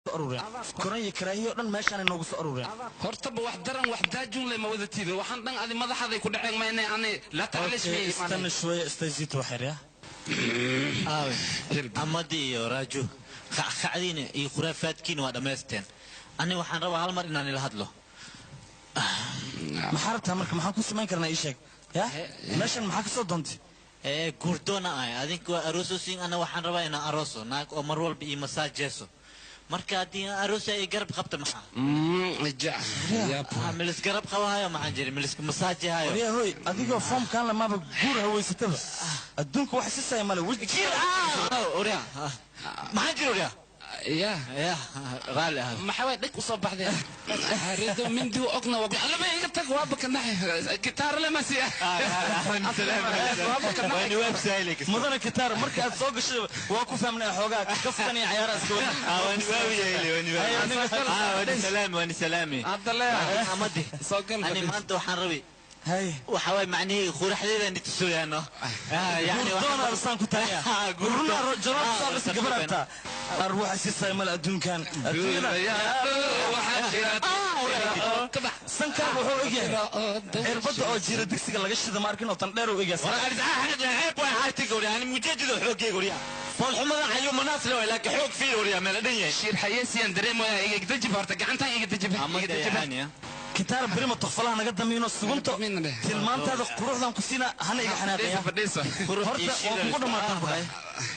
Soo aruureen koran iyo karaahiyo dhan meeshaan noogu soo aruureen. Hortaba wax daran wax daajuun leh ma wadatida, waxaan dhan adi madaxaday ku dhaceen mayne ani la taclish. Okay, istana shوية istaysiito waxyar ya. Aawe Amadii iyo Raaju? Kacdiina iyo khuraafaadkiina waa dhammaysteen. Ani waxaan rabaa hal mar inaan ila hadlo. Maxaa rabtaa marka? Maxaan ku samayn karnaa? Ii sheeg ya, meeshan maxaa ka soo doontay? Ee guurdoona ahay, adinku waa aroososiin, ana waxaan rabaa inaan arooso naag oo mar walba ii masaajeeso. Marka haddii aan aroosa ay garab qabta, maxaa? Milis garab qabahayo maxaan jiri miliska masaajehayo. Waryaa hoy, adigoo foomkan lamaaba guur haweysataba, adduunka wax sisaya male weji. Orya, maxaan jiri orya? Ya. Ya, raalli ah. Maxaa waay dhig usoo baxday redo mindi ogna waa alaba iga tag, waa bakanahay gitaar lama siya. Mudane Kitaar, marka aad soo gashay waa ku fahmnay xoogaa kaftan iyo cayaaraha iska wada. Amadi, ani maanta waxaan rabi hay waxa waay macnihii quraxdeeda ni tusuyaano. Guurdoon arsaan ku tahay runa jaraab saabis gabarata arwaxa sisay mal adduunkan adduunyada. Sankaan wuxuu egyahay cirbada oo jira digsiga laga shida, ma arkin oo tan dheer uu egyahay. Shiir xayeesiyaan dareemaya, iga dajib horta gacantaan iga dajib, iga dajib. Kitaar berima tokfalaha naga damiino sugunto tilmaantaada quruxdan ku siina hana iga xanaaqaya. Fadhiisa. Horta waa kugu dhamaataan buray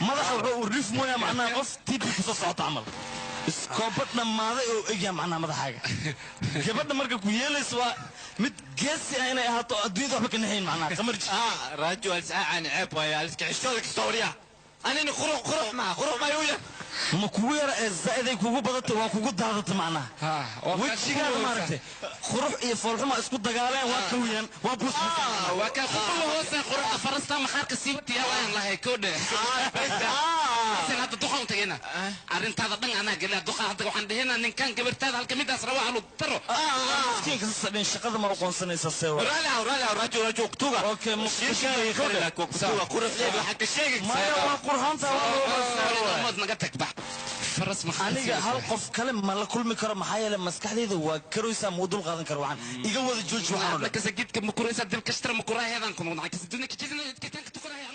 madaxa wuxuu uu rif mooyaa, macnaha qof TB kusoo socota camal, iskooba dhammaaday oo egyaa macnaha madaxaaga. Gabadha marka ku yeelaysa waa mid geesi ah inay ahaato oo adduunyada waxba ka naxayn, macnaha qamarji. Raaju aliscaacani ceeb waaya, aliska xishooda kasta warya anini qurux qurux maa qurux maa uya. Ma kugu yara ee zaa'iday kugu badatay, waa kugu daadatay macnaha wejigaada maaragtay qurux iyo foolxuma isku dagaaleen, waa kawiyaan, waa bus. Waa kaa kuqula hoose quruxda farasta maxaarka siibatiya waan lahay koodhe sin. Hadda duqaan tagayna, arrintaada dhan anaa gelina duqa. Hadda waxaan dhihinaa ninkan gabartaada halka midaas raba halu daro. Miskiinka sasadhin shaqada ma aqoonsanaysaa sewa? Okay, maya, waa qurxoontaa, waa Mood naga tag bax faras maxaa. Aniga hal qof kale ma la kulmi karo, maxaa yeelay maskaxdayda waa karoysaa, ma u dul qaadan karo. Waxaan iga wada jooji waxaan oo dhan. Kasa gidka makuraysa dib kashtara makuraheedan ku noqon kasa dunya kijidina kitanka tukanaya.